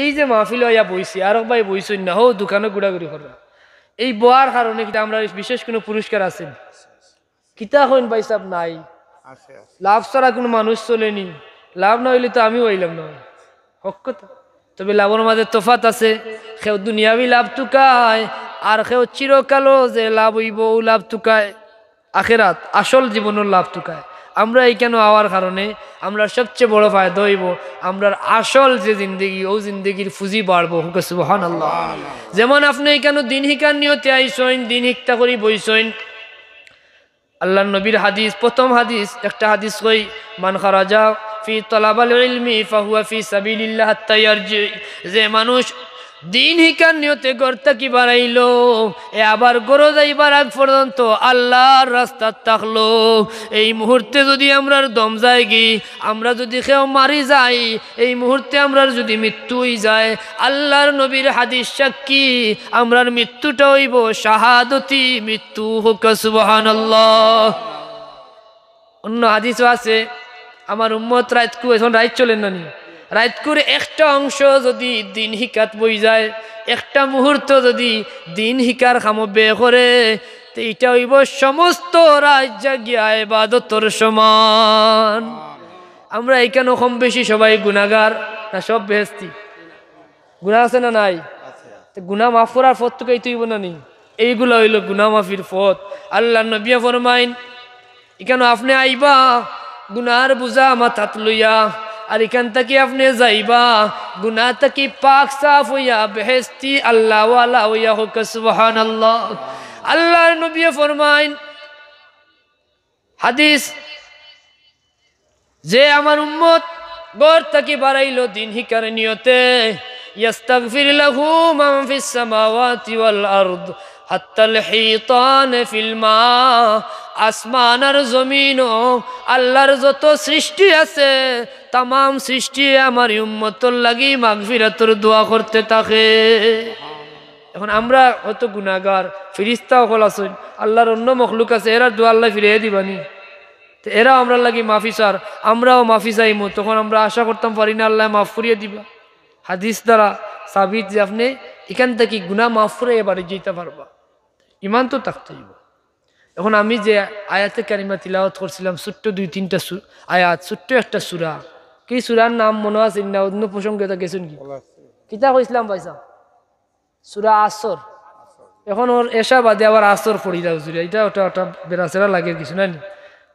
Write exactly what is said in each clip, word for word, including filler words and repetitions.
এই যে মাহফিল অইয়া বইছি, আরক ভাই বইছইন না, হউ দোকানো ঘুরাঘুরি কররা। এই বওয়ার কারণে কিতা আমরার বিশেষ কুনু পুরস্কার আছে নি? কিতা কইন ভাইসাব, নাই? আছে, আছে। লাভ ছাড়া কুনু মানুষ চলে নি। লাভ না অইলে তো আমিও অইলাম না। হক কথা। তবে লাভর মাঝে তফাত আছে। কেউ দুনিয়াবি লাভ তুকায়, আর কেউ চিরকালো যে লাভ অইবো, অউ লাভ তুকায়। আখেরাত, আসল জীবনর লাভ তুকায়। আমরা ইকানো আওয়ার কারণে আমরার সবচেয়ে বড় ফায়দা অইবো, আমরার আসল যে জিন্দেগি, অউ জিন্দেগির ফুজি বাড়বো। হক সুবহানাল্লাহ। যেমন আপনে ইকানো দিন হিকার নিয়তে আইছইন, দিন হিকতা করি বইছইন, আল্লার নবীর হাদিস, প্রথম হাদিস, একটা হাদিস কই, "মান খারাজা ফি তালাবাল ইলমি ফাহুয়া ফি সাবিলিল্লাহ হাত্তা ইয়ারজি।" যে মানুষ দিন হিকার নিয়তে ঘর থাকি বারাইলো, এ আবার ঘরো যাইবার আগ পর্যন্ত আল্লার রাস্তাত থাকলো। এই মুহূর্তে যুদি আমরার দম যায়গি, আমরা যুদি কেউ মারি যাই, এই মুহূর্তে আমরার যুদি মৃত্যু অইযায়, আল্লার নবীর হাদিস সাক্ষী, আমরার মৃত্যুটা অইবো শাহাদতি মৃত্যু। হক সুবহানাল্লাহ। অন্য হাদিসও আছে, আমার উম্মত রাইতকু, এখন রাইত চলের না নি, রাইতকুর একটা অংশ যুদি দিন হিকাত বইযায়, একটা মুহূর্ত যুদি দিন হিকার কামো ব্যয় করে, তে ইটা অইবো সমস্ত রাইত জাগিয়া ইবাদতর সমান। আমরা ইকানো কম বেশি সবাই গুনাগার, না সব বেহেস্তি? গুনা আছে না নাই? তে গুনা মাফ করার পথ তুকাইতে অইবো না নি? এইগুলা অইলো গুনা মাফির পথ। আল্লার নবিয়ে ফরমাইন, ইকানো আপনে আইবা গুনার বুঝা মাথাত লইয়া, আর ইকান থাকি আপনে যাইবা গুনা থাকি পাক সাফ অইয়া, বেহেস্তি আল্লাওয়ালা অইয়া। হক সুবহানাল্লাহ। আল্লার নবিয়ে ফরমাইন, হাদিস, যে আমার উম্মত ঘর থাকি বারাইলো দিন হিকার নিয়তে, ইয়াস্তাগফির লাহু মান ফিস সামাওয়াতি ওয়াল আরদ হাত্তাল হিতান ফিল মা, আসমান আর জমিনও, আল্লার যত সৃষ্টি আছে, তামাম সৃষ্টি আমার উম্মতর লাগি মাগফিরাতর দোয়া করতে থাকে। এখন আমরা হয়তো গুনাগার, ফিরিস্তা অকল আছইন, আল্লার অন্য মখলুক আছে, এরার দোয়া আল্লায় ফিরাইয়া দিবা নি? তে এরাও আমরার লাগি মাফি চার, আমরাও মাফি চাইমু, তখন আমরা আশা করতাম পারি না আল্লায় মাফ করিয়া দিবা? হাদিস দ্বারা সাবিত যে আপনে ইকান থাকি গুনা মাফ করাইয়া বাড়ি যাইতা পারবা, ইমান তো থাকতে অইবো। এখন আমি যে আয়াতে কারিমা তিলাওয়াত করছিলাম, ছোট্ট দুই তিনটা সু-, আয়াত, ছোট্ট একটা সূরা, কি সূরার নাম মনো আছে না? অন্য প্রসঙ্গে তো গেছইন কি? কিতা কইছিলাম ভাইসাব? সূরা আসর। এখন ওর এশা বাদে আবার আসর পড়িরা হুজুরে, ইটা ওটা ওটা বেড়াছেড়া লাগে কিছু না নি?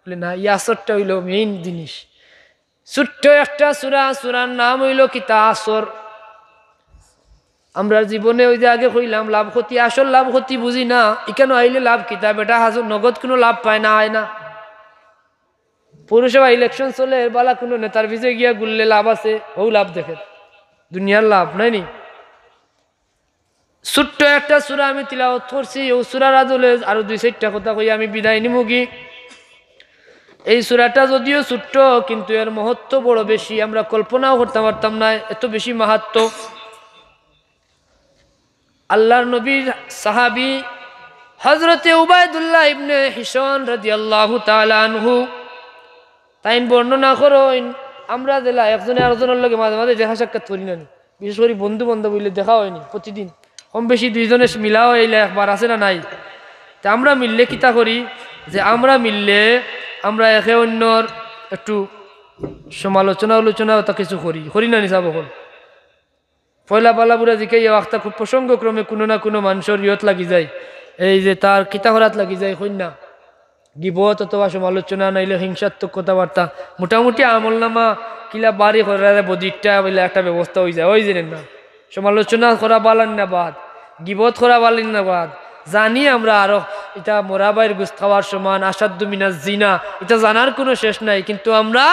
বলে, "না, ই আসরটা অইলো main জিনিস।" ছোট্ট একটা সূরা, সূরার নাম অইলো কিতা? আসর। আমরার জীবনে ওই যে আগে কইলাম লাভ ক্ষতি, আসল লাভ ক্ষতি বুঝি না, ইকানো আইলে লাভ কিতা? বেটা হাজর নগদ কুনু লাভ পায় না, অয় না? পৌরসভা election চলে, এর বালা কুনু নেতার পিছে গিয়া ঘুরলে লাভ আছে, হউ লাভ দেখের, দুনিয়ার লাভ নাই নি? ছোট্ট একটা সূরা আমি তিলাওয়াত করছি, অউ সূরার আদলে আরো দুই চাইরটা কথা কইয়া আমি বিদায় নিমুগি। এই সূরাটা যদিও ছোট্ট, কিন্তু এর মহত্ব বড় বেশি, আমরা কল্পনাও করতাম পারতাম না, এত বেশি মাহাত্ম্য। আল্লার নবীর সাহাবী হযরতে উবাইদুল্লাহ ইবনে হিশন রাদিয়াল্লাহু তাআলা আনহু, তাইন বর্ণনা করইন, আমরা যেলা একজনে আরকজনর লগে মাঝে মাঝে দেখা সাক্ষাৎ করি না নি, বিশেষ করি বন্ধু বান্ধব অইলে দেখা অয় নি প্রতিদিন, কম বেশি দুইজনে মিলা অইলে একবার, আছে না নাই? তে আমরা মিললে কিতা করি, যে আমরা মিললে আমরা একে অইন্যর একটু সমালোচনা আলোচনা ওটা কিছু করি, করি না নি সাব অকল? পয়লা বালা বুরা জিকাইয়া আখতা খুব প্রসঙ্গক্রমে কুনু না কুনু মানষর ইয়ত লাগি যায়, এই যে তার কিতা করাত লাগি যায়, কইন না, গিবত অথবা সমালোচনা নাইলে হিংসাত্মক কথাবার্তা, মোটামুটি আমলনামা কিলা বাড়ি করা যায়, বদিরটা বলে একটা ব্যবস্থা অইযায়, অইযায় না? সমালোচনা করা বালান না বাদ, গিবত করা বালান না বাদ, জানি আমরা আরো ইটা মরা ভাইর গুস্ত খাওয়ার সমান, আসাদ্দু মিনাজ জিনা, ইটা জানার কুনু শেষ নাই, কিন্তু আমরা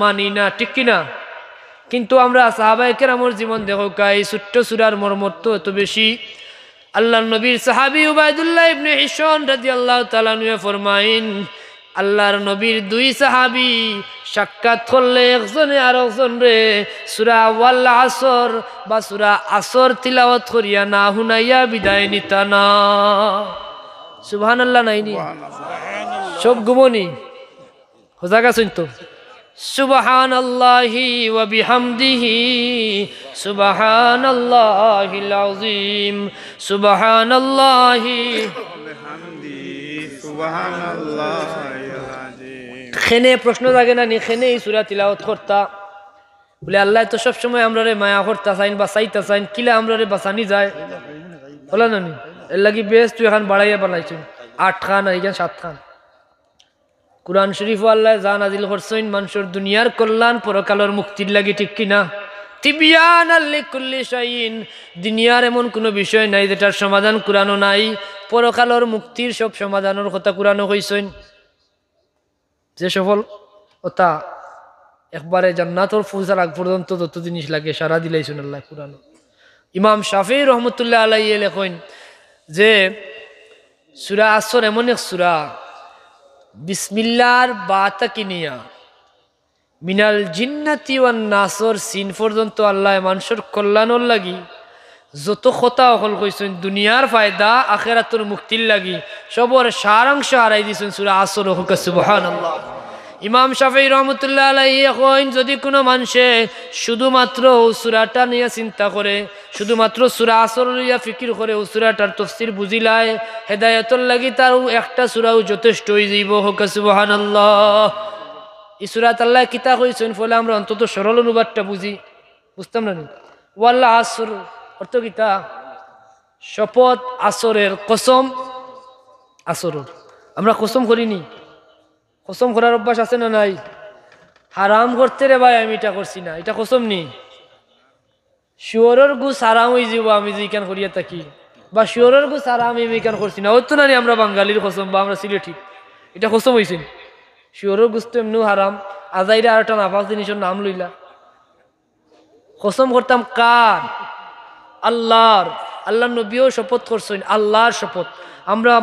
মানি না, ঠিক কি না? কিন্তু আমরা সাহাবায়ে কেরামর জীবন দেখউক্কা, এই ছোট্ট সূরার মর্মত্ব এত বেশি। আল্লার নবীর সাহাবী উবাইদুল্লাহ ইবনে হিশন রাদিয়াল্লাহু তাআলা আনহু ফরমাইন, আল্লার নবীর দুই সাহাবী সাক্ষাৎ করলে একজনে আরকজনরে সূরা ওয়াল আসর বা সূরা আসর তিলাওয়াত করিয়া না হুনাইয়া বিদায় নিতা না। সুবহানাল্লাহ নাইনি? সব ঘুমো নি? হজাগ আছইন তো? সুবহানাল্লাহি ওয়া বিহামদিহি, সুবহানাল্লাহিল আযীম, সুবহানাল্লাহি। বিহামদিহি, সুবহানাল্লাহিল আযীম। খেনে প্রশ্ন জাগে না নি, খেনে ই সূরা তিলাওয়াত করতা? বলে, আল্লায় তো সবসময় আমরারে মায়া করতা চাইন, বাঁচাইতা চাইন, কিলা আমরারে বাঁচানি যায়? বলা না নি? এর লাগি বেহেস্ত অখান বাড়াইয়া বানাইছইন, আট খান আর ইখান সাত খান। কুরআন শরীফো আল্লায় যা নাজিল করছইন, মানষর দুনিয়ার কল্যাণ, পরকালর মুক্তির লাগি, ঠিক কি না? তিবিয়ানাল লিকুল্লি শাইইন, দুনিয়ার এমন কুনু বিষয় নাই যেটার সমাধান কুরআনো নাই। পরকালর মুক্তির সব সমাধানর কথা কুরআনো কইছইন। যে সফল অতা একবারে জান্নাতর পৌঁছার আগ পর্যন্ত যত জিনিস লাগে, সারা দিলাইছইন আল্লায় কুরআনো। ইমাম শাফিঈ রহমতুল্লাহ আলাইহি লেখইন যে সূরা আসর এমন এক সূরা, বিসমিল্লাহর বা থাকি নিয়া মিনাল জিন্নাতি ওয়ান নাসর সিন পর্যন্ত আল্লায় মানষর কল্যাণর লাগি যত কথা অকল কইছইন, দুনিয়ার ফায়দা, আখেরাতর মুক্তির লাগি, সবর সারাংশ হারাই দিছইন সূরা আসর। কউক্কা সুবহানাল্লাহ। ইমাম শাফিঈ রহমতুল্লাহ আলাইহি কইন, যদি কুনু মানষে শুধুমাত্র অউ সূরাটা নিয়া চিন্তা করে, শুধুমাত্র সূরা আসর লইয়া ফিকির করে, অউ সূরাটার তফসির বুঝিলায়, হেদায়েতর লাগি তার অউ একটা সূরাও যথেষ্ট অইযাইবো। কউক্কা সুবহানাল্লাহ। ই সূরাত আল্লায় কিতা কইছইন, ফলে আমরা অন্তত সরল অনুবাদটা বুঝি, বুঝতাম না নি? ওয়াল আসর অর্থ কিতা? শপথ আসরের, কসম আসরর। আমরা কসম করি নি? কসম করার অভ্যাস আছে না নাই? হারাম করতে রে ভাই আমি ইটা করছি না, ইটা কসম নি? শুয়োরর গুস হারাম অইযিবো আমি যে ইখান করিয়া থাকি, বা শুয়োরর গুস হারাম আমি ইখান করছি না, অউ তো না নি আমরা বাঙালির কসম বা আমরা সিলেটি, ইটা কসম অইছে নি? শুয়োরর গুস তো এমনেউ হারাম, আজাইরা আরোটা নাপাক জিনিসর নাম লইলা। কসম করতাম কার? আল্লাহর। আল্লাহর নবীও শপথ করছইন, আল্লাহর শপথ। আমরা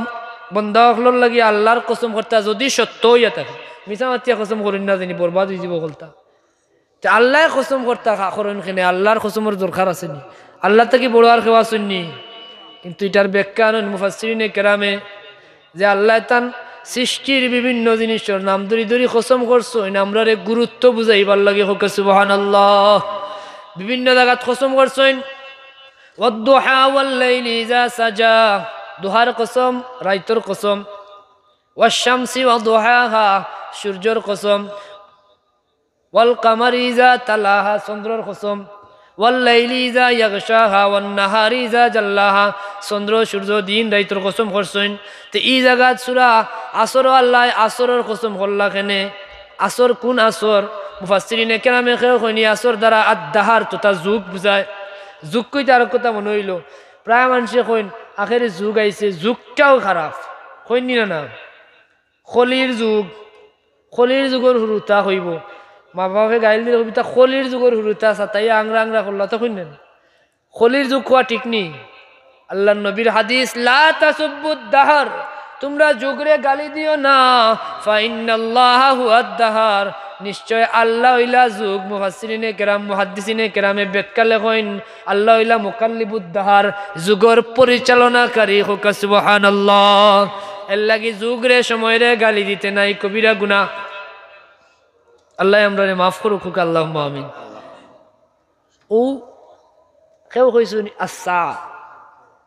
বন্দা অকলর লাগি আল্লাহর কসম করতা, যদি সত্য অইয়া থাকে, মিছা মাতিয়া কসম করইন না, যিনি বরবাদ অইযিবো অকলতা। তে আল্লায় কসম করতা খা-, করইন কেনে? আল্লাহর কসমর দরকার আছে নি? আল্লাহ থাকি বড় আর কেউ আছইন নি? কিন্তু ইটার ব্যাখ্যা আনইন মুফাসসিরিনে কেরামে যে আল্লায় তান সৃষ্টির বিভিন্ন জিনিসর নাম ধরি ধরি কসম করছইন, আমরারে গুরুত্ব বুঝাইবার লাগি। কউক্কা সুবহানাল্লাহ। বিভিন্ন জাগাত কসম করছইন, ওয়াদ্দুহা ওয়াল লাইলি ইযা সাজা, দুহার কসম, রাইতর কসম, ওয়াশ শামসি ওয়া দুহাহা, সূর্যর কসম, ওয়াল কামারি ইযা তালাহা, চন্দ্রর কসম, ওয়াল লাইলি ইযা ইয়াগশাহা, ওয়ান নাহারি ইযা জাল্লাহা, চন্দ্র, সূর্য, দিন, রাইতর কসম করছইন। তে ই জাগাত সূরা আসরো আল্লায় আসরর কসম করলা কেনে? আসর কুন আসর? মুফাসসিরিনে কেরামে কেউ কইন ই আসর দ্বারা আদ-দাহার তথা যুগ বুঝায়। যুগ কইতে আরক কথা মনো অইলো, প্রায় মানষে কইন আখেরি যুগ আইছে, যুগটাও খারাপ, কইন নি না? না, কলির যুগ, কলির যুগর হুরুতা কইবো। মা বাপে গাইল দিলে কইবো, "ইতা কলির যুগর হুরুতা, সাতাইয়া আংরা আংরা করলা", তো কইন না নি? কলির যুগ কওয়া ঠিক নি। আল্লাহর নবীর হাদিস, "লা তাসুব্বুদ দাহার", তুমরা যুগরে গালি দিও না, "ফা ইন্নাল্লাহা হুয়াদ দাহার", নিশ্চয় আল্লাহ অইলা যুগ। মুফাসসিরিনে কেরাম, মুহাদ্দিসিনে কেরামে ব্যাখ্যা লেখইন, আল্লাহ অইলা মুকাল্লিবুদ দাহার, যুগর পরিচালনাকারী। কউক্কা সুবহানাল্লাহ। এর লাগি যুগরে, সময়রে গালি দিতে নাই, কবিরা গুনাহ। আল্লায় আমরারে মাফ করউক, কউক্কা আল্লাহুম্মা আমিন। অউ কেউ কইছইন আসসা।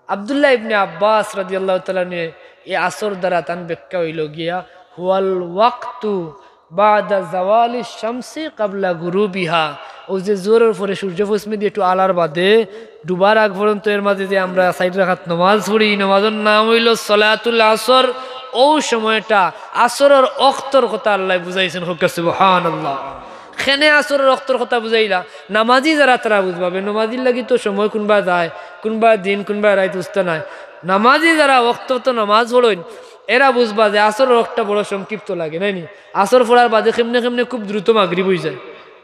আব্দুল্লাহ ইবনে আব্বাস রাদিয়াল্লাহু তাআলা আনহু ই আসর দ্বারা তান ব্যাখ্যা অইলো গিয়া, "হুয়াল ওয়াক্তু বা'দা জাওয়ালিশ শামসি ক্বাবলা গুরুবিহা।" অউ যে জোহরর পরে সূর্য পশ্চিমেদি একটু আলার বাদে ডুবার আগ পর্যন্ত এর মাঝে যে আমরা চাইর রাকাত নমাজ পড়ি, ই নমাজর নাম অইলো সলাতুল আসর। অউ সময়টা আসরর অক্তর কথা আল্লায় বুঝাইছইন। কউক্কা সুবহানাল্লাহ। কেনে আসরর অক্তর কথা বুঝাইলা? নামাজি যারা তারা বুঝবা, বেনমাজির লাগি তো সময় কুনবা যায়, কুনবা দিন, কুনবা রাইত বুঝতা নায়। নামাজি যারা অক্ত তো নামাজ পড়ইন, এরা বুঝবা যে আসরর অক্তটা বড় সংক্ষিপ্ত লাগে, নায় নি? আসর পড়ার বাদে কেমনে কেমনে খুব দ্রুত মাগরিব অইযায়,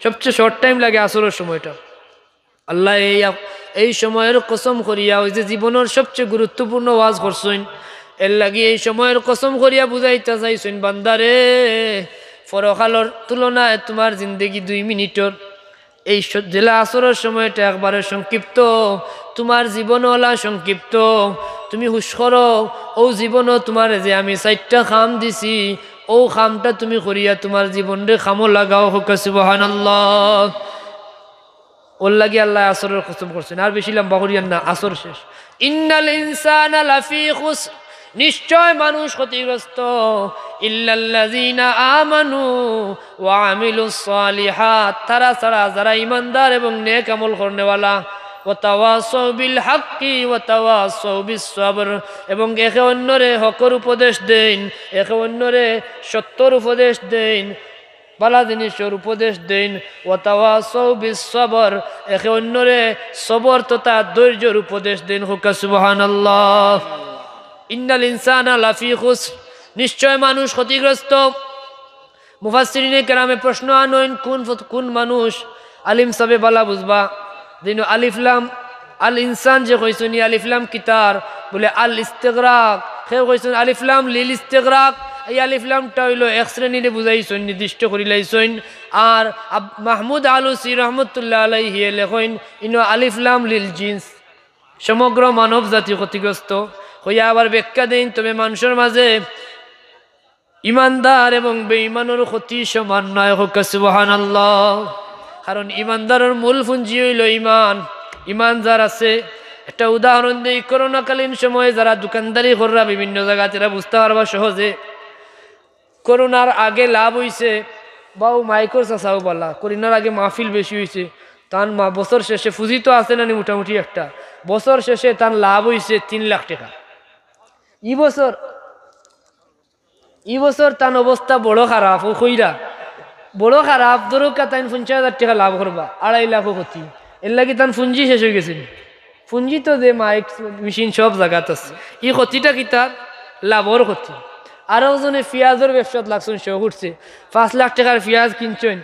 সবচেয়ে short time লাগে আসরর সময়টা। আল্লায় এই আপ-, এই সময়র কসম করিয়া অউ যে জীবনর সবচেয়ে গুরুত্বপূর্ণ ওয়াজ করছইন, এর লাগি এই সময়র কসম করিয়া বুঝাইতা চাইছইন, বান্দারে, পরকালর তুলনায় তুমার জিন্দেগি দুই মিনিটর। এই স-, যেলা আসরর সময়টা একবারে সংক্ষিপ্ত, তুমার জীবনও অলা সংক্ষিপ্ত। তুমি হুশ করো, অউ জীবনো তুমারে যে আমি চাইরটা কাম দিছি, অউ কামটা তুমি করিয়া তুমার জীবনরে কামো লাগাও, কউক্কা সুবহানাল্লাহ। অউর লাগি আল্লায় আসরর কসম করছইন। আর বেশি লম্বা করিয়ার না, আসর শেষ। ইন্নাল ইনসানা লাফি খুসর, নিশ্চয় মানুষ ক্ষতিগ্রস্ত। ইল্লাল্লাযিনা আমানু ওয়া আমিলুস সালিহাত, তারা ছাড়া যারা ইমানদার এবং নেক আমল করনেওয়ালা। ওয়া তাওয়াসাউ বিল হাক্কি ওয়া তাওয়াসাউ বিস সবর, এবং একে অন্যরে হকর উপদেশ দেইন, একে অন্যরে সত্যর উপদেশ দেইন, বালা জিনিসর উপদেশ দেইন। ওয়া তাওয়াসাউ বিস সবর, একে অন্যরে সবর তথা ধৈর্যর উপদেশ দেইন। কউক্কা সুবহানাল্লাহ। ইন্নাল ইনসানা লাফি খুসর, নিশ্চয় মানুষ ক্ষতিগ্রস্ত। মুফাসসিরিনে কেরামে প্রশ্ন আনইন, কুন ফত-, কুন মানুষ? আলিম সাবে বালা বুঝবা। দিন আলিফ লাম, আল ইনসান যে কইছইন, ই আলিফ লাম কিতার? বুলে আল ইস্তিগরাক। কেউ কইছইন আলিফ লাম লিল ইস্তিগরাক। ই আলিফ লামটা অইলো এক শ্রেণীরে বুঝাইছইন, নির্দিষ্ট করিলাইছইন। আর আব-, মাহমুদ আলুসি রহমতুল্লাহ আলাইহি লেখইন, ইনো আলিফ লাম লিল জিন্স, সমগ্র মানব জাতি ক্ষতিগ্রস্ত। কইয়া আবার ব্যাখ্যা দেইন, তবে মানষর মাঝে ইমানদার এবং বেইমানর ক্ষতি সমান নায়, কউক্কা সুবহানাল্লাহ। কারণ ইমানদারর মূল পুঞ্জি অইলো ইমান। ইমান যার আছে, একটা উদাহরণ দেই, করোনাকালীন সময়ে যারা দোকানদারি কররা বিভিন্ন জাগাত, এরা বুঝতা পারবা সহজে। করোনার আগে লাভ অইছে, বাউ মাইকর চাচাও বালা, করোনার আগে মাহফিল বেশি অইছে, তান মা-, বছর শেষে পুঁজি তো আছে না নি মোটামুটি একটা, বছর শেষে তান লাভ অইছে তিন লাখ টেকা। ই বছর ই বছর তান অবস্থা বড় খারাপ, অউ কইরা। বড় খারাপ, ধরউক্কা তাইন পঞ্চাশ হাজার টেকা লাভ করবা, আড়াই লাখও ক্ষতি। এরলাগি তান পুঞ্জি শেষ অইগেছে। পুঞ্জি তো যে মাইক, মেশিন সব জাগাত আছে। ই ক্ষতিটা কিতার? লাভর ক্ষতি। আরকজনে পিয়াজর ব্যবসাত লাগছইন, শখ উঠছে। পাঁচ লাখ টেকার পিয়াজ কিনছইন,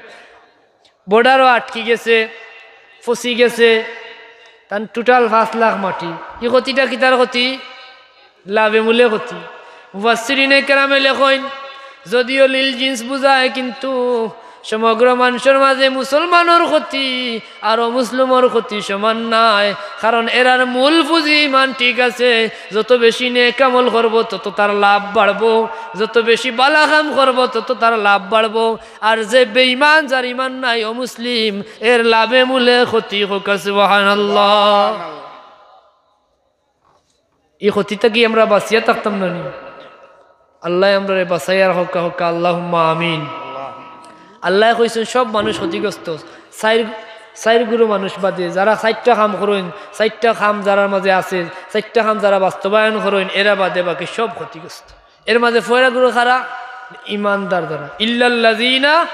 বর্ডারও আটকি গেছে, ফসি গেছে, তান total পাঁচ লাখ মাটি। ই ক্ষতিটা কিতার ক্ষতি? লাভে মূলে ক্ষতি। মুফাসসিরিনে কেরামে লেখইন, যদিও লিল জিন্স বুঝায়, কিন্তু সমগ্র মানষর মাঝে মুসলমানর ক্ষতি আর অমুসলিমর ক্ষতি সমান নায়। কারণ এরার মূল পুঁজি ইমান ঠিক আছে, যত বেশি নেক আমল করবো, তত তার লাভ বাড়বো, যত বেশি বালা কাম করবো, তত তার লাভ বাড়বো। আর যে বেইমান, যার ইমান নাই, অমুসলিম, এর লাভে মূলে ক্ষতি। কউক্কা সুবহানাল্লাহ। ই ক্ষতি থাকি আমরা বাঁচিয়া থাকতাম না নি? আল্লায় আমরারে বাঁচাইয়া রাখউক্কা, কউক্কা আল্লাহুম্মা আমিন। আল্লায় কইছইন সব মানুষ ক্ষতিগ্রস্ত। চাইর, চাইর গুরু মানুষ বাদে, যারা চাইরটা কাম করইন, চাইরটা কাম যারার মাঝে আছে, চাইরটা কাম যারা বাস্তবায়ন করইন, এরা বাদে বাকি সব ক্ষতিগ্রস্ত। এর মাঝে পয়লা গুরু কারা? ইমানদার যারা। ইল্লাল্লাযিনা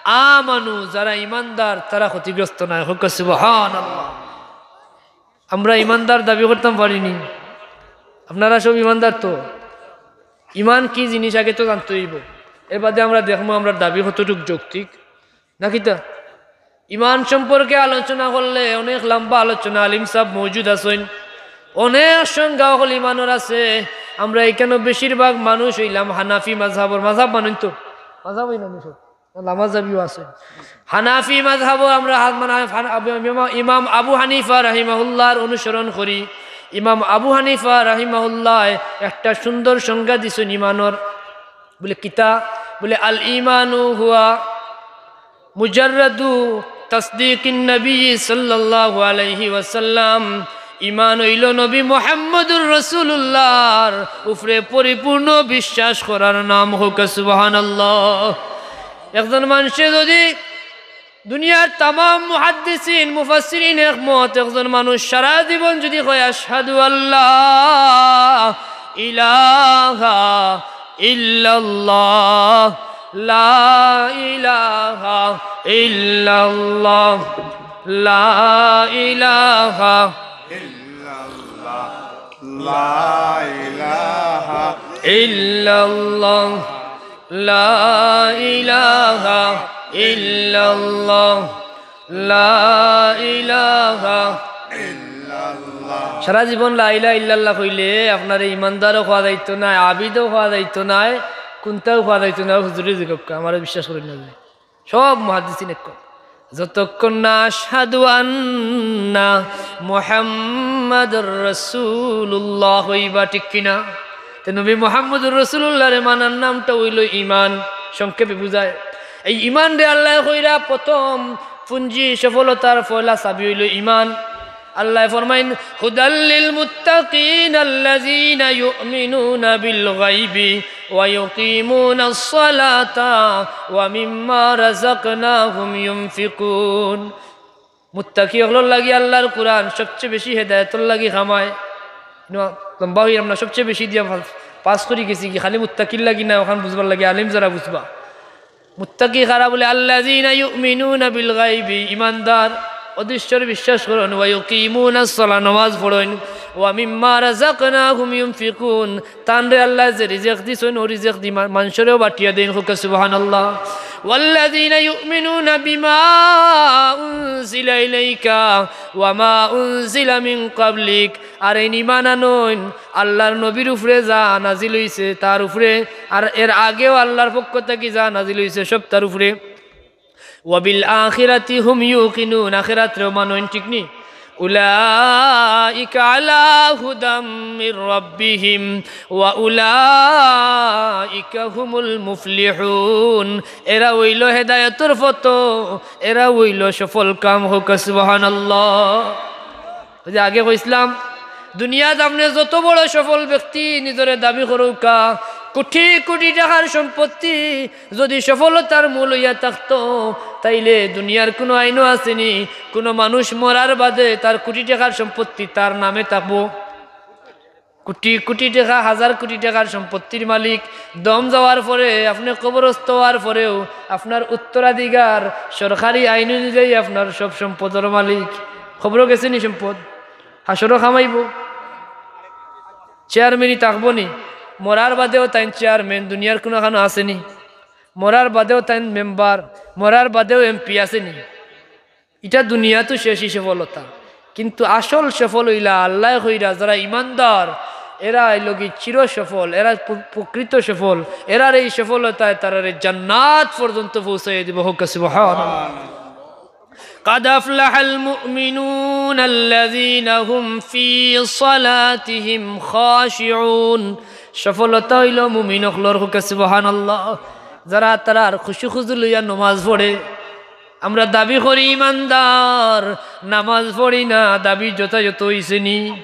আমানু, যারা ইমানদার, তারা ক্ষতিগ্রস্ত নায়। কউক্কা সুবহানাল্লাহ। আমরা ইমানদার দাবি করতাম পারি নি? আপনারা সব ইমানদার তো? ইমান কি জিনিস আগে তো জানতে অইবো, এর বাদে আমরা দেখমু আমরার দাবি কতটুক যৌক্তিক, না কিতা? ইমান সম্পর্কে আলোচনা করলে অনেক লম্বা আলোচনা, আলিম সাব মওজুদ আছইন, অনেক সংজ্ঞা অকল ইমানর আছে। আমরা ইখানো বেশিরভাগ মানুষ অইলাম হানাফি মাযহাবর, মাযহাব মানইন তো? মাযহাব অইলাম সব। লামাজাবিও আছে। হানাফি মাযহাবো আমরা হা-, মানে, হান-, আবু-, ইমাম, ইমাম আবু হানিফা রাহিমাহুল্লাহর অনুসরণ করি। ইমাম আবু হানিফা রাহিমাহুল্লাহ একটা সুন্দর সংজ্ঞা দিছইন ইমানর। বুলে, "কিতা?" বুলে, "আল ইমানু হুয়া মুজাররাদু তাসদিকিন নবী সাল্লাল্লাহু আলাইহি ওয়াসাল্লাম।" ইমান অইলো নবী মুহাম্মদুর রাসূলুল্লাহর উপরে পরিপূর্ণ বিশ্বাস করার নাম। কউক্কা সুবহানাল্লাহ। একজন মানষে যুদি দুনিয়ার তামাম মুহাদ্দিসিন, মুফাসসিরিন একমত, একজন মানুষ সারা জীবন যুদি কয়, "আশহাদু আল্লা ইলাহা ইল্লাল্লাহ, লা ইলাহা ইল্লাল্লাহ, লা ইলাহা ইল্লাল্লাহ, লা ইলাহা ইল্লাল্লাহ, লা ইলাহা ইল্লাল্লাহ, লা ইলাহা ইল্লাল্লাহ।" সারা জীবন লা ইলাহা ইল্লাল্লাহ কইলে আপনারে ইমানদারও কওয়া যাইতো নায়, আবিদও কওয়া যাইতো নায়, কুনটাও কওয়া যাইতো নায়। হুজুরে জিগাউক্কা, আমারে বিশ্বাস করইন না। সব মুহাদ্দিসিন একমত। যতক্ষণ না আশহাদু আন্না মুহাম্মাদুর রাসূলুল্লাহ কইবা, ঠিক কিনা? তে নবী মুহাম্মদুর রাসূলুল্লাহরে মানার নামটা অইলো ইমান, সংক্ষেপে বুঝায়। এই ইমানরে আল্লায় কইরা প্রথম পুঞ্জি সফলতার পয়লা চাবি অইলো ইমান। আল্লায় ফরমাইন, "হুদাল লিল মুত্তাকিন আল্লাযীনা ইউমিনুনা বিল গায়বি ওয়া ইউকিমুনাস সালাতা ওয়া মিম্মা রাযাকনাহুম ইউনফিকুন।" মুত্তাকি অকলর লাগি আল্লাহর কুরআন সবচেয়ে বেশি হেদায়েতর লাগি কামায়। ইনো লম্বা অইরাম না, সবচেয়ে বেশি দিয়া পাস, পাস করি গেছি কি, খালি মুত্তাকির লাগি না, অখান বুঝবার লাগি আলিম যারা বুঝবা। মুত্তাকি কারা বুলে, "আল্লাযীনা ইউমিনুনা বিল গায়বি", ইমানদার, অদৃশ্যর বিশ্বাস করইন, "ওয়া ইউকিমুনাস সালাহ", নামাজ পড়ইন, "ওয়া মিম্মা রাযাকনাহুম ইউনফিকুন", তানরে আল্লায় যে রিজিক দিছইন, অউ রিজিক দি মা-, মানষরেও বাটিয়া দেইন। কউক্কা সুবহানাল্লাহ। "ওয়াল্লাযীনা ইউমিনুনা বিমা উনজিলা ইলাইকা ওয়া মা উনজিলা মিন ক্বাবলিক", আর এইন ইমান আনইন আল্লাহর নবীর উপরে যা নাজিল অইছে তার উপরে, আর এর আগেও আল্লাহর পক্ষ থাকি যা নাজিল অইছে সব তার উপরে। "ওয়া বিল আখিরাতি হুম ইউকিনুন", আখিরাতরেও মানইন, ঠিক নি? "উলাইকা আলা হুদাম মির রাব্বিহিম ওয়া উলাইকা হুমুল মুফলিহুন", এরা অইলো হেদায়েতর পথো, এরা অইলো সফল কাম। কউক্কা সুবহানাল্লাহ। অউ যে আগে কইছলাম, দুনিয়াত আপনে যত বড় সফল ব্যক্তি নিজরে দাবি করউক্কা, কোটি কোটি টেকার সম্পত্তি যুদি সফলতার মূল অইয়া থাকতো, তাইলে দুনিয়ার কুনু আইনও আছেনি, কুনু মানুষ মরার বাদে তার কোটি টেকার সম্পত্তি তার নামে থাকবো? কোটি কোটি টেকা, হাজার কোটি টেকার সম্পত্তির মালিক, দম যাওয়ার পরে, আপনে কবরস্থ অওয়ার পরেও আপনার উত্তরাধিকার সরকারি আইন অনুযায়ী আপনার সব সম্পদর মালিক। কবরো গেছেনি সম্পদ, হাশরো কামাইবো। চেয়ারম্যানই থাকবোনি, মরার বাদেও তাইন চেয়ারম্যান, দুনিয়ার কুনু খানো আছেনি? মরার বাদেও তাইন মেম্বার, মরার বাদেও এমপি আছেনি? ইটা দুনিয়াত শেষই সফলতা, কিন্তু আসল সফল অইলা আল্লায় কইরা যারা ইমানদার, এরা অইলো গি চির সফল, এরা প্র-, প্রকৃত সফল, এরার এই সফলতায় তারারে জান্নাত পর্যন্ত পৌঁছাইয়া দিবো। কউক্কা সুবহানাল্লাহ। قد أفلح المؤمنون الذين هم في صلاتهم خاشعون। সফলতা অইলো মুমিন অকলর। কউক্কা সুবহানাল্লাহ। যারা তারার খুশু খুজু লইয়া নমাজ পড়ে। আমরা দাবি করি ইমানদার, নামাজ পড়ি না, দাবি যথাযথ অইছেনি?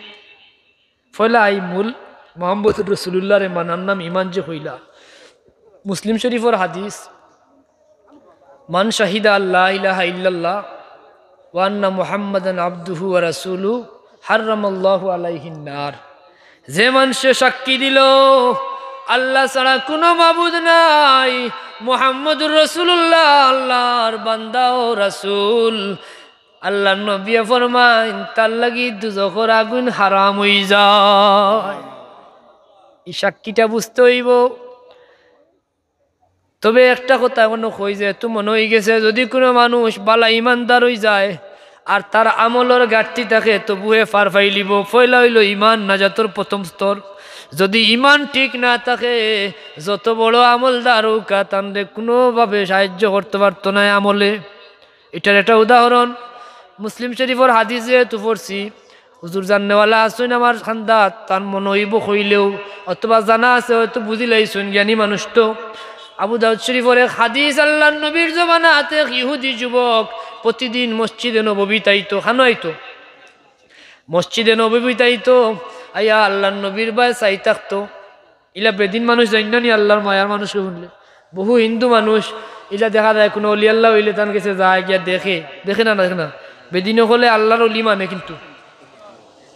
পয়লা আই মূল মুহাম্মদুর রাসূলুল্লাহরে মানার নাম ইমান যে কইলা। মুসলিম শরীফর হাদিস, "মান শাহিদা আল্লা ইলাহা ইল্লাল্লাহ ওয়া আন্না মুহাম্মাদান আবদুহু ওয়া রাসূলুহু হাররামাল্লাহু আলাইহিন নার।" যে মানষে সাক্ষী দিলো আল্লাহ ছাড়া কুনু মাবুদ নাই, মুহাম্মদুর রাসূলুল্লাহ আল্লাহর বান্দা ও রাসূল, আল্লাহর নবীয়ে ফরমাইন, তার লাগি দুজখর আগুন হারাম অইযায়। ই সাক্ষীটা বুঝতে অইবো। তবে একটা কথা অখনো কই, যেহেতু মনো অইগেছে, যুদি কুনু মানুষ বালা ইমানদার অইযায় আর তার আমলর ঘাটতি থাকে, তবু হে পার পাইলিবো। পয়লা অইলো ইমান, নাজাতর প্রথম স্তর। যুদি ইমান ঠিক না থাকে, যত বড় আমলদার অউক্কা, তানরে কুনুভাবে সাহায্য করতে পারতো নায় আমলে। ইটার একটা উদাহরণ মুসলিম শরীফর হাদিসে তো পড়ছি। হুজুর জাননেওয়ালা আছইন আমার খান্দাত, তান মনো অইবো কইলেও, অথবা জানা আছে হয়তো বুঝিলাইছইন, জ্ঞানী মানুষ তো। আবু দাউদ শরীফর এক হাদিস, আল্লাহর নবীর জমানাত এক ইহুদি যুবক প্রতিদিন মসজিদে নববীত আইতো। খানো আইতো? মসজিদে নববীত আইতো, আইয়া আল্লাহর নবীর বায় চাই থাকতো। ইলা বেদিন মানুষ জানইন না নি আল্লাহর মায়ার মানুষ হুনলে। বহু হিন্দু মানুষ ইলা দেখা যায়, কুনু অলি আল্লাহ অইলে তান গেছে যায় গিয়া দেখে, দেখে না, দেখে না। বেদিন অকলে আল্লাহর অলি মানে কিন্তু।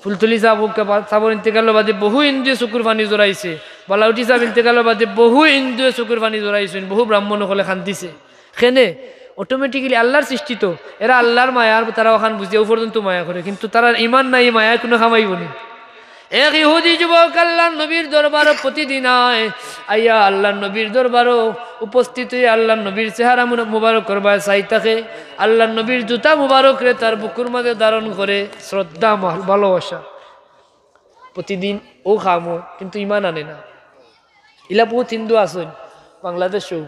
ফুলতলি সাব, সাবর ইন্তেকালর বাদে বহু হিন্দুয়ে চকুর পানি জড়াইছে। বালাউটি সাব ইন্তেকালর বাদে বহু হিন্দুয়ে চকুর পানি জড়াইছইন, বহু ব্রাহ্মণ অকলে কান্দিছে। কেনে? Automatically আল্লাহর সৃষ্টি তো, এরা আল্লাহর মায়ার, তারা অখান বুঝিয়া ও পর্যন্ত মায়া করে, কিন্তু তারার ইমান নাই, মায়ায় কুনু কামাইবো নি। এক ইহুদি যুবক আল্লাহর নবীর দরবারো প্রতিদিন আয়, আইয়া আল্লাহর নবীর দরবারো উপস্থিত অইয়া আল্লাহর নবীর চেহারা মুন-, মুবারকর বায় চাই থাকে, আল্লাহর নবীর জুতা মুবারকরে তার বুকুর মাঝে ধারণ করে, শ্রদ্ধা, মা-, ভালোবাসা। প্রতিদিন অউ কামো, কিন্তু ইমান আনে না। ইলা বহুত হিন্দু আছইন বাংলাদেশো।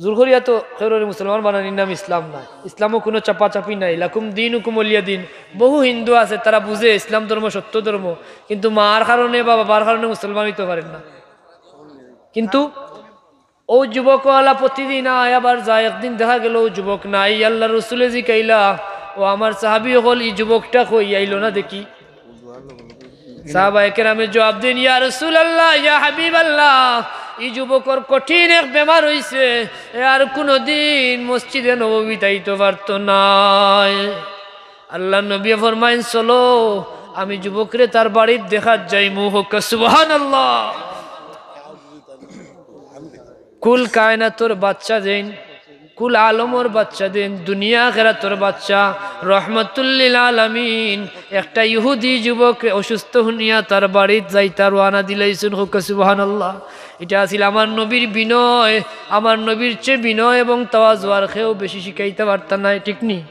জোর করিয়া তো কেউরে মুসলমান বানানির নাম ইসলাম নায়। ইসলামো কুনু চাপাচাপি নাই, লাকুম দীনুকুম ওয়ালিয়া দীন। বহু হিন্দু আছে, তারা বুঝে ইসলাম ধর্ম সত্য ধর্ম, কিন্তু মার কারণে বা বাবার কারণে মুসলমান অইতো পারের না। কিন্তু অউ যুবকআলা প্রতিদিন আয় আবার যায়, একদিন দেখা গেল অউ যুবক নাই। আল্লার রসুলে জিকাইলা, "ও আমার সাহাবী অকল, ই যুবকটা কই, আইলো না দেখি?" সাহাবায়ে কেরামে জবাব দেইন, "ইয়া রাসূলুল্লাহ, ইয়া হাবিবাল্লাহ, ই যুবকর কঠিন এক বেমার অইছে, এ আর কুনুদিন মসজিদে নববীত আইতো পারতো নায়।" আল্লার নবীয়ে ফরমাইন, "চলো, আমি যুবকরে তার বাড়িত দেখাত যাইমু।" কউক্কা সুবহানাল্লাহ। কুল কায়নাতর বাদশা যেইন, কুল আলমর বাদশা যেইন, দুনিয়া আখেরাতর বাদশা, রহমাতুল্লিল আলামিন, একটা ইহুদি যুবক অসুস্থ হুনিয়া তার বাড়িত যাইতা রওয়ানা দিলাইছইন। কউক্কা সুবহানাল্লাহ। ইটা আছিল আমার নবীর বিনয়। আমার নবীর চেয়ে বিনয় এবং তাওয়াজু আর কেউ বেশি শিখাইতা পারতা নায়, ঠিক নি?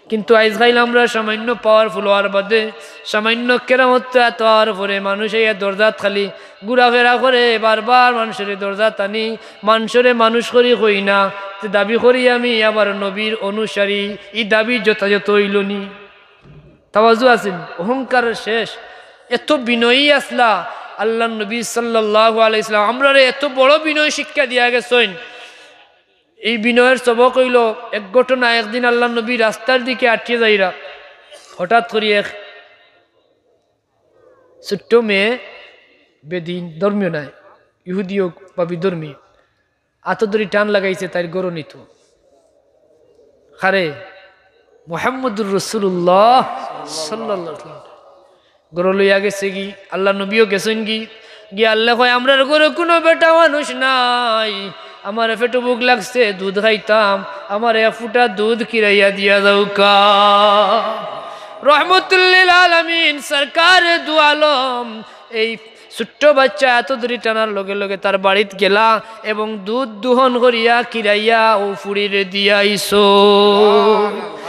কিন্তু আইজকাইল আমরা সামান্য powerful অওয়ার বাদে, সামান্য কেরামত আত অওয়ার পরে মানুষ আইয়া দরজাত খালি ঘুরাফেরা করে, বারবার মানষরে দরজাত আনি, মানষরে মানুষ করি কই না, তে দাবি করি আমি আবার নবীর অনুসারী, ই দাবি যথাযথ অইলো নি? তাওয়াজু আছে নি? অহংকারর শেষ। এত বিনয়ী আছলা আল্লার নবী সাল্লাল্লাহু আলাইহি ওয়াসাল্লাম, আমরারে এত বড় বিনয় শিক্ষা দিয়া গেছইন। এই বিনয়র সবক অইলো এক ঘটনা। একদিন আল্লার নবী রাস্তার দিকে আটিয়া যাইরা, হঠাৎ করি এক ছোট্ট মেয়ে, বেদিন, ধর্মীয় নায়, ইহুদি অউক বা বিধর্মী, আতো ধরি টান লাগাইছে তাইর ঘরো নিতো। কারে? মুহাম্মদুর রাসূলুল্লাহ সাল্লাল্লাহু আলাইহি ওয়াসাল্লাম। ঘরো লইয়া গেছেগি, আল্লার নবীও গেছইনগি। গিয়া আল্লায় কয়, "আমরার ঘরো কুনু বেটা মানুষ নাই, আমার পেটো ভুক লাগছে, দুধ খাইতাম, আমারে এক ফুটা দুধ খিরাইয়া দিয়া যাউক্কা।" রহমাতুল্লিল আলামিন সরকারে দু আলম এই ছোট্ট বাইচ্চা আতো ধরি টানার লগে লগে তার বাড়িত গেলা এবং দুধ দুহন করিয়া খিরাইয়া অউ ফুড়িরে দিয়া আইছো।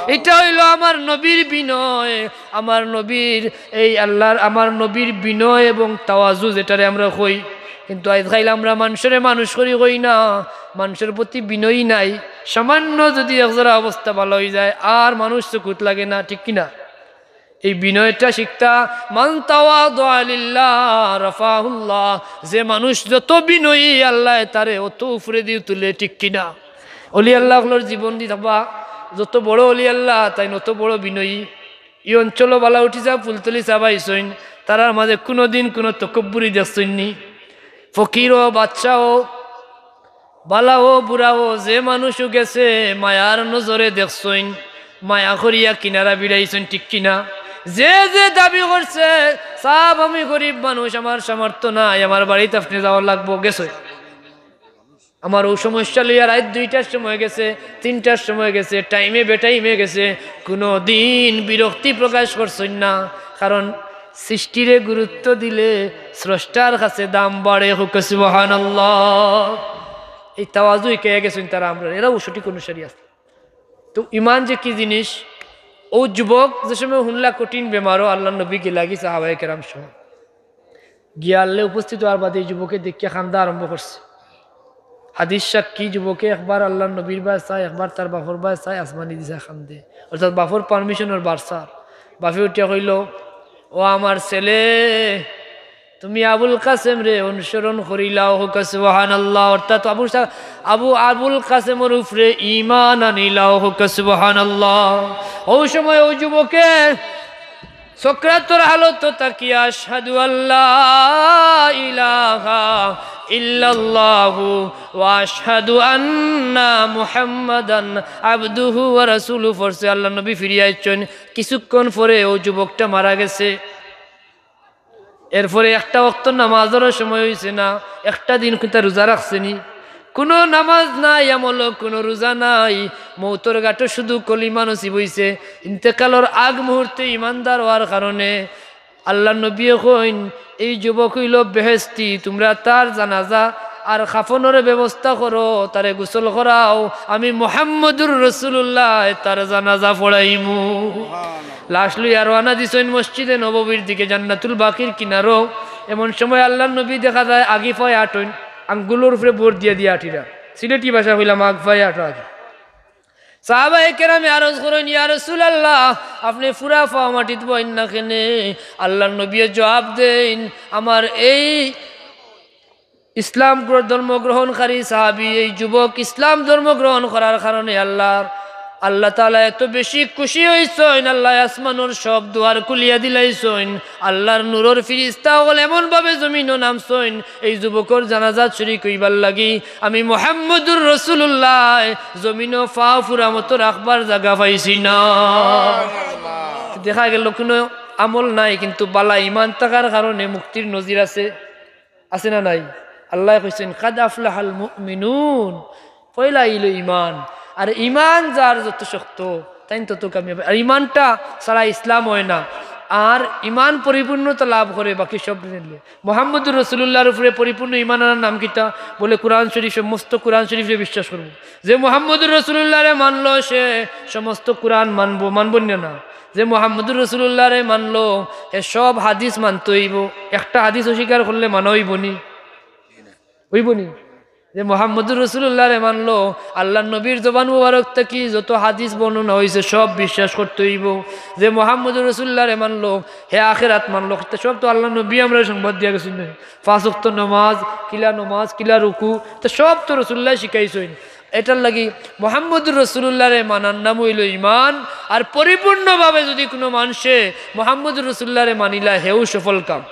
ইটা অইলো আমার নবীর বিনয়, আমার নবীর এই আল্লার, আমার নবীর বিনয় এবং তাওয়াজু যেটারে আমরা কই। কিন্তু আইজকাইল আমরা মানষরে মানুষ করি কই না, মানষর প্রতি বিনয়ী নাই। সামান্য যুদি একজরা অবস্থা ভালা অইযায়, আর মানুষ চকুত লাগে না, ঠিক কি না? এই বিনয়টা শিখতা, "মান তাওয়াদা লিল্লাহ রাফাহুল্লাহ", যে মানুষ যত বিনয়ী আল্লায় তারে অত উপরেদি তুলে, ঠিক কি না? অলি আল্লাহ অকলর জীবনদি দেখবা, যত বড় অলি আল্লাহ তাইন অত বড় বিনয়ী। ই অঞ্চলো বালা উঠি যা ফুলতলি সাব আইছইন, তারার মাঝে কুনুদিন কুনু তকব্বুরি দেখছইন নি? ফকির অউ, বাদশা অউ, ভালা অউ, বুড়া অউ, যে মানুষও গেছে মায়ার নজরে দেখছইন, মায়া করিয়া কিনারা বিড়াইছইন, ঠিক কি না? যে যে দাবি করছে, "সাব, আমি গরিব মানুষ, আমার সামর্থ্য নাই, আমার বাড়িত আপনে যাওয়া লাগবো", গেছে। আমার অউ সমস্যা লইয়া রাইত দুইটার সময় গেছে, তিনটার সময় গেছে, টাইমে বেটাইমে গেছে, কুনুদিন বিরক্তি প্রকাশ করছইন না। কারণ সৃষ্টিরে গুরুত্ব দিলে স্রষ্টার কাছে দাম বাড়ে। কউক্কা সুবহানাল্লাহ। এই তাওয়াজু হিকাইয়া গেছইন তারা আমরারে, এরাও সঠিক অনুসারী আছে। তো ইমান যে কি জিনিস, অউ যুবক যে সময় হুনলা কঠিন বেমারো, আল্লার নবী গেলাগি সাহাবায়ে কেরাম সহ, গিয়া আল্লায় উপস্থিত অওয়ার বাদে ই যুবকে দেখিয়া কান্দা আরম্ভ করছে। হাদিস সাক্ষী, যুবকে একবার আল্লার নবীর বায় চায়, একবার তার বাপর বায় চায়, আসমানিদি চায়, কান্দে। অর্থাৎ বাপর পারমিশনর বারসার। বাপে উঠিয়া কইলো, "ও আমার ছেলে, তুমি আবুল কাসেমরে অনুসরণ করিলাও", কউক্কা সুবহানাল্লাহ। অর্থাৎ আবু সা-, আবু, আবুল কাসেমর উপরে ইমান আনিলাও, কউক্কা সুবহানাল্লাহ। অউ সময় অউ যুবকে সকরাতর হালতো থাকিয়া, "আশহাদু আল্লা ইলাহা ইল্লাল্লাহু ওয়া আশহাদু আন্না মুহাম্মাদান আবদুহু ওয়া রাসূলুহু" পড়ছে। আল্লার নবী ফিরিয়া আইছইন, কিছুক্ষণ পরে অউ যুবকটা মারা গেছে। এরপরে একটা ওয়াক্ত নামাজরও সময় অইছে না, একটা দিন কিতা রোজা রাখছে নি? কুনু নামাজ নাই, আমলও কুনু রোজা নাই, মউতর ঘাটো শুধু কলিমা নসিব অইছে। ইন্তেকালর আগ মুহূর্তে ইমানদার অওয়ার কারণে আল্লার নবীয়ে কইন, "এই যুবক অইলো বেহেশতি, তুমরা তার জানাজা আর কাফনর ব্যবস্থা করো, তারে গোসল করাও, আমি মুহাম্মদুর রাসূলুল্লাহ তার জানাজা পড়াইমু।" লাশ লইয়া রওয়ানা দিছইন মসজিদে নববীর দিকে, জান্নাতুল বাকির কিনারো। এমন সময় আল্লার নবী দেখা যায় আগি পায়ে আটইন, আঙ্গুলর উপরে ভর দিয়া দিয়া আটিরা। সিলেটি ভাষা কইলাম, আগ পায়ে আটো আগে। সাহাবায়ে কেরামে আরজ করইন, "ইয়া রাসূলুল্লাহ, আপনে পুরা পাও মাটিত বওয়াইন না কেনে?" আল্লাহর নবীয়ে জবাব দেইন, "আমার এই ইসলাম গ্র-, ধর্ম গ্রহণকারী সাহাবী, এই যুবক ইসলাম ধর্ম গ্রহণ করার কারণে আল্লাহর, আল্লাহ তাআলা এত বেশি খুশি অইছইন, আল্লায় আসমানর সব দুয়ার খুলিয়া দিলাইছইন, আল্লাহর নূরর ফিরিস্তা অকল এমনভাবে জমিনো নামছইন, এই যুবকর জানাজাত শরিক অইবার লাগি আমি মুহাম্মদুর রাসূলুল্লাহ জমিনো পা ফুরা মতো রাখবার জাগা পাইছি না।" দেখা গেল কুনু আমল নাই, কিন্তু বালা ইমান থাকার কারণে মুক্তির নজির আছে, আছে না নাই? আল্লায় কইছইন, "কাদ আফলাহাল মুমিনুন।" পয়লা আইলো ইমান, আর ইমান যার যত শক্ত, তাইন তত কামিয়াব। আর ইমানটা ছাড়া ইসলাম অয় না। আর ইমান পরিপূর্ণতা লাভ করে বাকি সব দিলে। মুহাম্মদুর রাসূলুল্লাহর উপরে পরিপূর্ণ ইমান আনার নাম কিতা? বলে, কোরআন শরীফ, সমস্ত কোরআন শরীফরে বিশ্বাস করবো। যে মুহাম্মদুর রাসূলুল্লাহরে মানলো, সে সমস্ত কোরআন মানবো, মানবো না? না। যে মুহাম্মদুর রাসূলুল্লাহরে মানলো, হে সব হাদিস মানতে অইবো। একটা হাদিস অস্বীকার করলে মানা অইবো নি? অইবো নি? যে মুহাম্মদুর রাসূলুল্লাহরে মানলো, আল্লাহর নবীর জবান মুবারক থাকি যত হাদিস বর্ণনা অইছে, সব বিশ্বাস করতে অইবো। যে মুহাম্মদুর রাসূলুল্লাহরে মানলো, হে আখেরাত মানলো, তে সব তো আল্লাহর নবী আমরারে সংবাদ দিয়া গেছইন না? পাঁচ ওয়াক্ত নামাজ, কিলা নামাজ, কিলা রুকু, তে সব তো রাসূলুল্লায় শিখাইছইন। এটার লাগি মুহাম্মদুর রাসূলুল্লাহরে মানার নাম অইলো ইমান। আর পরিপূর্ণভাবে যুদি কুনু মানষে মুহাম্মদুর রাসূলুল্লাহরে মানিলা, হেউ সফল কাম।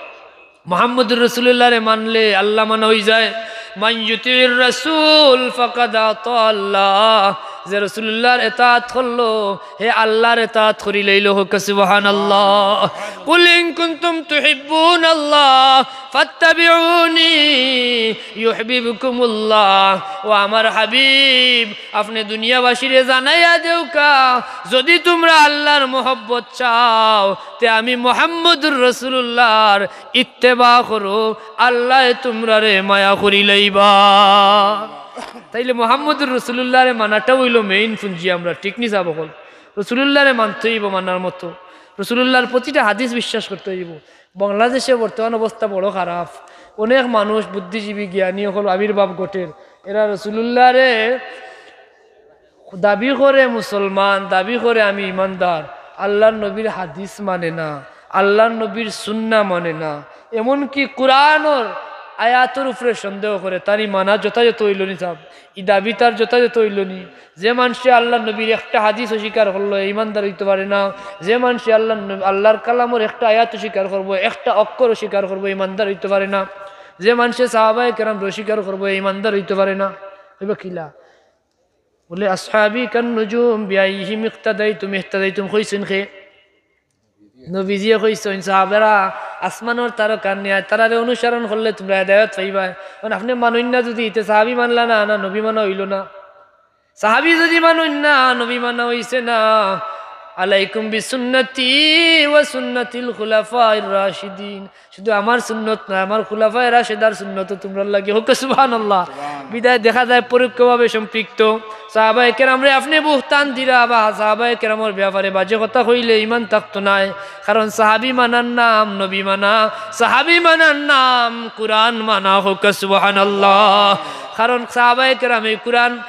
মুহাম্মদুর রাসূলুল্লাহরে মানলে আল্লাহ মানা অইযায়। মান ইউতিউর রাসূল ফাকাদ আতা আল্লাহ। যে রাসূলুল্লাহর এতাআত করলো, হে আল্লাহর এতাআত করিলাইলো। হক্কা সুবহানাল্লাহ। কুল ইন কুনতুম তুহিব্বুনাল্লাহ ফাত্তাবিউনি ইউহবিবকুমুল্লাহ। ও আমার হাবিব, আপনে দুনিয়াবাসীরে জানাইয়া দেউক্কা, যুদি তুমরা আল্লাহর মহব্বত চাও, তে আমি মুহাম্মদুর রাসূলুল্লাহর ইত্তেবা করো, আল্লায় তুমরারে মায়া করিলাইবা। তাইলে মুহাম্মদুর রাসূলুল্লাহরে মানাটা অইলো main পুঞ্জি আমরার, ঠিক নি সাব অকল? রাসূলুল্লাহরে মানতে অইবো মানার মতো, রাসূলুল্লাহর প্রতিটা হাদিস বিশ্বাস করতে অইবো। বাংলাদেশে বর্তমান অবস্থা বড় খারাপ, অনেক মানুষ বুদ্ধিজীবী জ্ঞানী অকল আবির্ভাব ঘটের, এরা রাসূলুল্লাহরে দাবি করে মুসলমান, দাবি করে আমি ইমানদার, আল্লাহর নবীর হাদিস মানে না, আল্লাহর নবীর সুন্নাহ মানে না, এমনকি কোরআনর আয়াতর উপরে সন্দেহ করে। তার ই মানা যথাযথ অইলো নি সাব? ই দাবি তার যথাযথ অইলো নি? যে মানষে আল্লাহর নবীর একটা হাদিস অস্বীকার করলো, ইমানদার অইতে পারে না। যে মানষে আল্লাহর নবী, আল্লাহর কালামর একটা আয়াত অস্বীকার করবো, একটা অক্ষর অস্বীকার করবো, ইমানদার অইতে পারে না। যে মানষে সাহাবায়ে কেরামরে অস্বীকার করবো, ইমানদার অইতে পারে না। অইবো কিলা? বলে, "আসহাবি কান নুজুম বিআইহিম ইক্তাদাইতুম ইহতাদাইতুম" কইছইন কে? নবীজিয়ে কইছইন, "সাহাবারা আসমানর তারকার ন্যায়, তারারে অনুসরণ করলে তুমরা হেদায়েত পাইবায়।" এখন আপনে মানইন না যুদি, তে সাহাবি মানলা না, না নবী মানা অইলো না? সাহাবি যুদি মানইন না, নবী মানা অইছে না। "আলাইকুম বিসুন্নতি ওয়া সুন্নাতিল খুলাফাইর রাশিদিন।" শুধু আমার সুন্নত নায়, আমার খুলাফায়ে রাশেদার সুন্নতও তুমরার লাগি। হক্কা সুবহানাল্লাহ। সুবহানাল্লাহ। বিদায় দেখা যায় পরোক্ষভাবে সম্পৃক্ত। সাহাবায়ে কেরামরে আপনে বুহতান দিরা বা সাহাবায়ে কেরামর ব্যাপারে বাজে কথা কইলে ইমান থাকতো নায়। কারণ সাহাবি মানার নাম নবী মানা, সাহাবি মানার নাম কুরআন মানা। হক্কা সুবহানাল্লাহ। কারণ সাহাবায়ে কেরামে কুরআন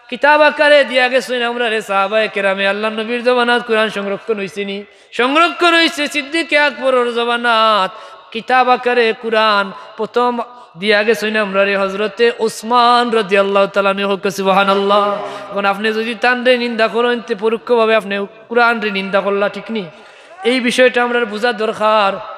কিতাব আকারে দিয়া গেছইন আমরারে, সাহাবায়ে কেরামে আল্লাহর নবীর জমানাত কুরআন সংরক্ষণ অইছে নি? সংরক্ষণ অইছে সিদ্দিকে আকবরর জমানাত। কিতাব আকারে কুরআন প্রথম দিয়া গেছইন আমরারে হযরতে উসমান রাদিয়াল্লাহু তাআলা আনহু। হক্কা সুবহানাল্লাহ। এখন আপনে যুদি তানরে নিন্দা করইন, তে পরোক্ষভাবে আপনে কুরআনরে নিন্দা করলা, ঠিক নি? এই বিষয়টা আমরার বুঝা দরকার।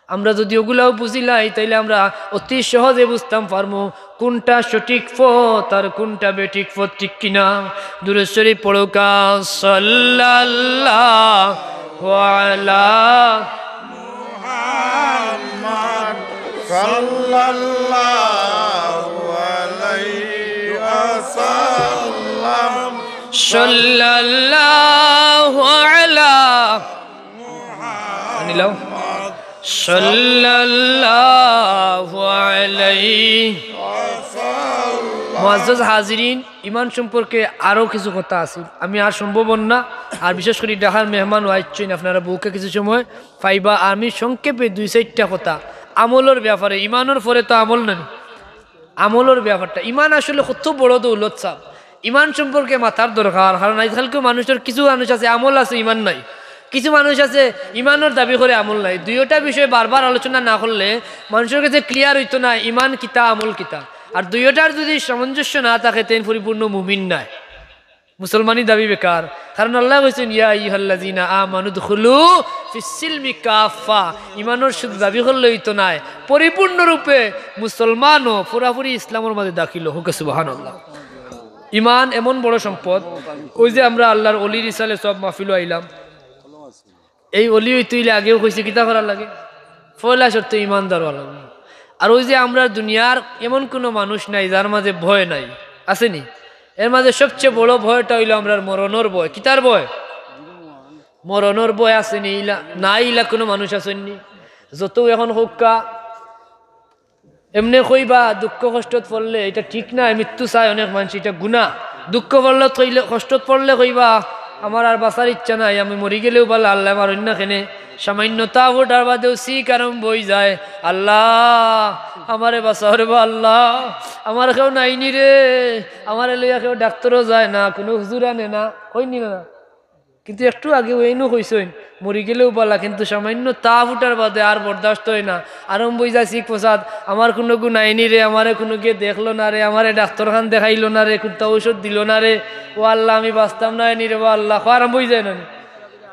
আমরা যুদি অগুলাও বুঝিলাই, তাইলে আমরা অতি সহজে বুঝতাম পারমু কুনটা সঠিক পথ আর কুনটা বেঠিক পথ, ঠিক কিনা? দুরূদ শরীফ পড়উক্কা, সাল্লাল্লাহু আলা মুহাম্মাদ সাল্লাল্লাহু আলাইহি ওয়াসাল্লাম। সাল্লাল্লাহু আলা আনিলাও। সাল্লাল্লাহু আলাইহি। মুআজ্জাজ হাজিরিন, ইমান সম্পর্কে আরো কিছু কথা আছে, আমি আর সম্ভব না, আর বিশেষ করি ঢাকার মেহমান আইছইন, আপনারা বউক্কা কিছু সময় পাইবা। আমি সংক্ষেপে দুই চাইরটা কথা আমলর ব্যাপারে, ইমানর পরে তো আমল নানি, আমলর ব্যাপারটা, ইমান আসলে কত বড় দৌলত সাব। ইমান সম্পর্কে মাতার দরকার, কারণ আইজকালকে মানুষর কিছু মানুষ আছে আমল আছে, ইমান নাই। কিছু মানুষ আছে ইমানর দাবি করে, আমল নাই। দুইওটা বিষয় বারবার আলোচনা না করলে মানুষর কাছে ক্লিয়ার অইতো না ইমান কিতা, আমল কিতা। আর দুইওটার যদি সামঞ্জস্য না থাকে, তেন পরিপূর্ণ মুমিন নায়, মুসলমানি দাবি বেকার। কারণ আল্লায় কইছইন, "ইয়া আইয়ুহাল্লাযীনা আমানু উদখুলু ফিস সিলমি কাফফা।" ইমানর শুধু দাবি করলে অইতো নায়, পরিপূর্ণরূপে মুসলমান অও, পুরাপুরি ইসলামর মাঝে দাখিল অও। কউক্কা সুবহানাল্লাহ। ইমান এমন বড় সম্পদ। অউ যে আমরা আল্লার অলির ইসালে সব মাহফিলো আইলাম, এই অলি অইতে অইলে আগেও কইছি কিতা করা লাগে? পয়লা শর্ত ইমানদার অওয়া লাগে। আর অউ যে আমরার দুনিয়ার এমন কুনু মানুষ নাই যার মাঝে ভয় নাই, আছে নি? এর মাঝে সবচে বড় ভয়টা অইলো আমরার মরণর ভয়। কিতার ভয়? মরণর ভয় আছে নি? ইলা, না ইলা কুনু মানুষ আছইন নি? যতউ এখন কউক্কা, এমনে কইবা, দুঃখ কষ্টত পড়লে, ইটা ঠিক নায়, মৃত্যু চায় অনেক মানষে, ইটা গুনা। দুঃখ পড়লে কইলে, কষ্টত পড়লে কইবা, "আমার আর বাঁচার ইচ্ছা নাই, আমি মরি গেলেউ ভালা, আল্লায় মারইন না কেনে।" সামান্য তাপ উঠার বাদেউ চিক আরম্ভ অইযায়, "আল্লা, আমারে বাঁচাও রেবা আল্লা, আমার কেউ নাইনি রে, আমারে লইয়া কেউ ডাক্তরও যায় না, কুনু হুজুর আনে না", কইন নি না? কিন্তু একটু আগে অউ ইনো কইছইন, "মরি গেলেউ ভালা, কিন্তু সামান্য তাপ উঠার বাদে আর বরদাস্ত অয় না, আরম্ভ অইযায় চিক ফসাদ, আমার কুনুগু নাইনি রে, আমারে কুনুগিয়ে দেখলো না রে, আমারে ডাক্তরখান দেখাইলো না রে, কুন্তা ঔষধ দিলো না রে, ও আল্লা, আমি বাঁচতাম নায়নি রেবা আল্লা", কওয়া আরম্ভ অইযায় না নি?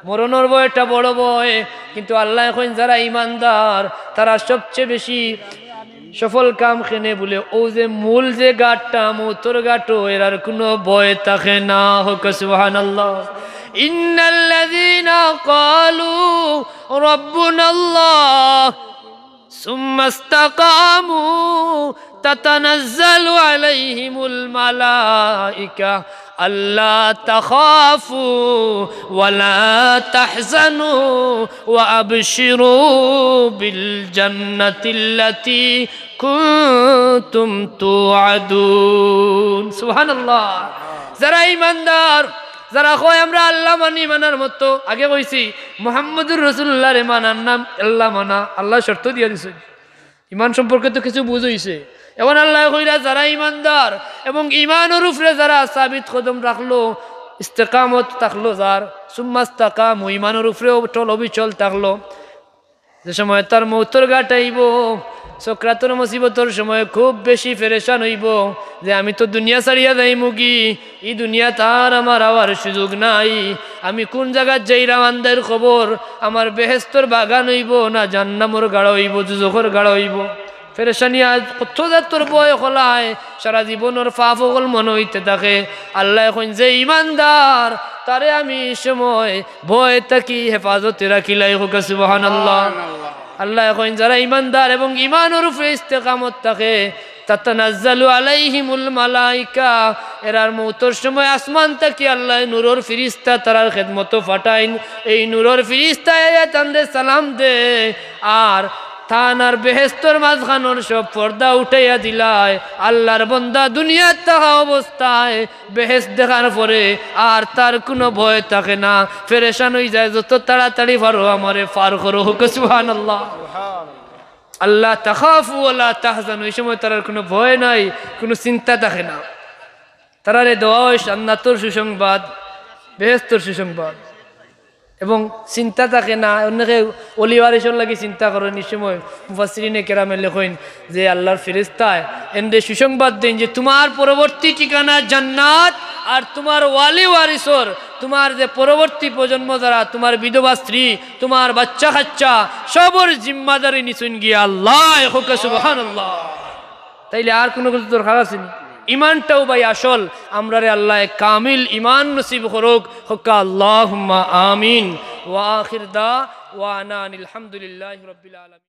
মরণর ভয়টা বড় ভয়, কিন্তু আল্লায় কইন যারা ইমানদার, তারা সবচে বেশি সফল কাম কেনে বুলে, অউ যে মূল যে ঘাটটা, মউতর ঘাটও, এরার কুনু ভয় থাকে না। কউক্কা সুবহানাল্লাহ। ইন্নাল্লাযীনা ক্বালু রাব্বুনাল্লাহ সুম্মাস্তাকামু তাতানাজ্জালু আলাইহিমুল মালাইকা আল্লা তাখাফু ওয়া লা তাহজানু ওয়া আবশিরু বিল জান্নাতিল্লাতী কুনতুম তুআদুন। সুবহানাল্লাহ। যারা ইমানদার, যারা কয়, "আমরা আল্লা মানি", মানার মতো, আগে কইছি, মুহাম্মদুর রাসূলুল্লাহরে মানার নাম আল্লা মানা। আল্লায় শর্ত দিয়া দিছইন। ইমান সম্পর্কে তো কিছু বুঝ অইছে। এখন আল্লায় কইরা, যারা ইমানদার এবং ইমানর উপরে যারা সাবিত কদম রাখলো, ইস্তেকামত থাকলো যার, সুম্মাস্তাকামু, ইমানর উপরে অটল অবিচল থাকলো, যে সময় তার মউতর ঘাট আইবো, সকরাতর মুসিবতর সময় খুব বেশি পেরেশান অইবো যে, "আমি তো দুনিয়া ছাড়িয়া যাইমুগি, ই দুনিয়াত আর আমার আওয়ার সুযোগ নাই। আমি কুন জাগাত যাইরাম, আন্দাইর খবর, আমার বেহেস্তর বাগান অইবো না জাহান্নামর গাড়া অইবো, দুজখর গাড়া অইবো?" পেরেশানি আজ কত জাতর ভয় খলায়, সারা জীবনর পাপ অকল মনো অইতে থাকে। আল্লায় কইন যে ইমানদার, তারে আমি ই সময় ভয় থাকি হেফাজতে রাখিলাই। কউক্কা সুবহানাল্লাহ। আল্লায় কইন যারা ইমানদার এবং ইমানর উপরে ইস্তেকামত থাকে, তাতানাজ্জালু আলাইহিমুল মালাইকা, এরার মউতর সময় আসমান থাকি আল্লায় নূরর ফিরিস্তা তারার খেদমতো পাঠাইন। এই নূরর ফিরিস্তায় আইয়া তানরে সালাম দেয়, আর তান আর বেহেস্তর মাঝখানর সব পর্দা উঠাইয়া দিলায়। আল্লার বন্দা দুনিয়াত থাকা অবস্থায় বেহেস্ত দেখার পরে আর তার কুনু ভয় থাকে না, পেরেশান অইযায়, "যত তাড়াতাড়ি পারো আমারে পার করো।" কউক্কা সুবহানাল্লাহ। আল্লা তাখাফু ওয়া লা তাহজানু, ই সময় তারার কুনু ভয় নাই, কুনু চিন্তা থাকে না। তারারে দেওয়া অয় জান্নাতর সুসংবাদ, বেহেস্তর সুসংবাদ, এবং চিন্তা থাকে না। অনেকে অলি ওয়ারিসর লাগি চিন্তা করইন, ই সময় মুফাসসিরিনে কেরামে লেখইন যে আল্লার ফিরিস্তায় এনরে সুসংবাদ দেইন যে তুমার পরবর্তী ঠিকানা জান্নাত, আর তুমার ওয়ালি ওয়ারিসর, তুমার যে পরবর্তী প্রজন্ম যারা, তুমার বিধবা স্ত্রী, তুমার বাচ্চা কাচ্চা, সবর জিম্মাদারি নিছইন গিয়া আল্লায়। কউক্কা সুবহানাল্লাহ। তাইলে আর কুনু কিছু দরকার আছে নি? ইমানটাউ ভাই আসল। আমরারে আল্লায় কামিল ইমান নসিব করউক। কউক্কা আল্লাহুম্মা আমিন। ওয়া আখির দাওয়ানা আনিল হামদুলিল্লাহি রাব্বিল আলামিন।